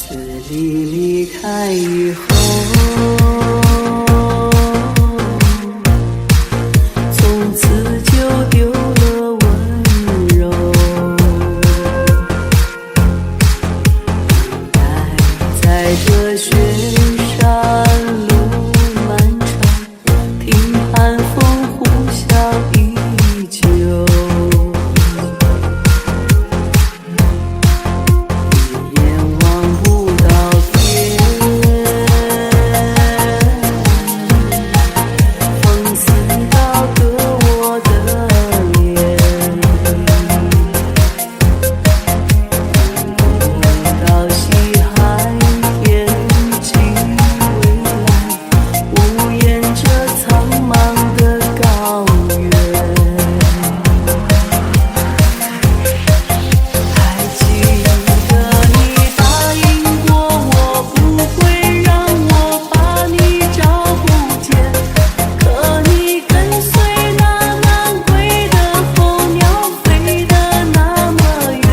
这里离开以后，从此就丢了温柔。 在这雪山路漫长，听寒风呼啸依旧。一眼望不到天，风似刀割我的脸。 到西海天际未来，无言这苍茫的高原。还记得你答应过我，不会让我把你找不见。 可你跟随那南归的候鸟飞得那么远，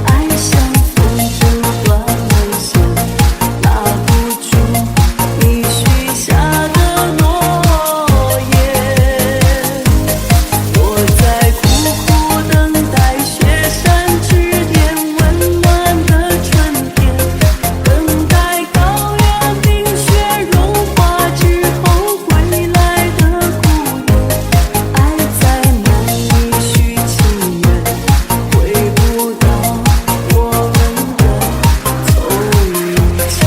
爱像风中断了线，拉不住你许下的诺言。我在苦苦等待雪山之巅温暖的春 天，等待高原冰雪融化之后归来的姑娘，爱在梦里许情愿，回不到我们的从前。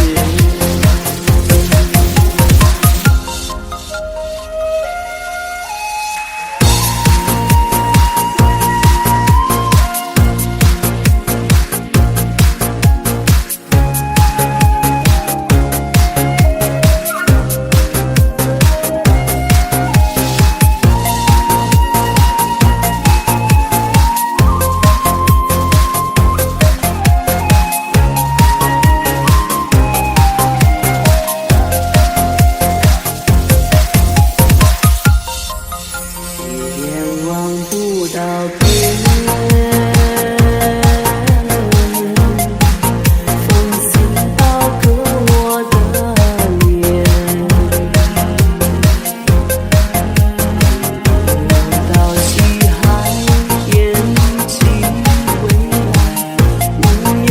一眼望不到天，风似刀割我的脸。到西海天际未来，无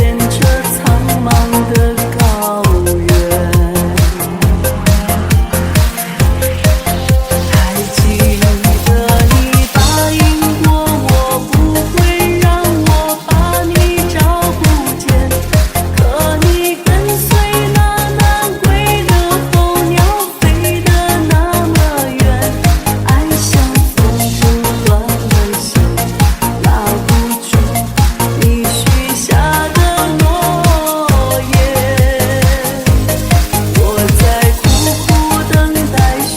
言这苍茫的高原。 还记得你答应过我，不会让我把你找不见。可你跟随那南归的候鸟飞得那么远，爱像风中断了线，拉不住你许下的诺言。 我在苦苦等待雪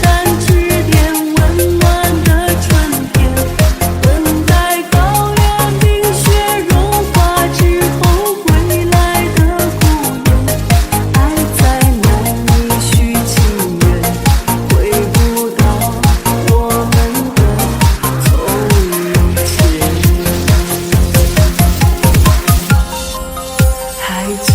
山之巅温暖的春天，等待高原冰雪融化之后归来的姑娘，爱在梦里许情愿，回不到我们的从前。还记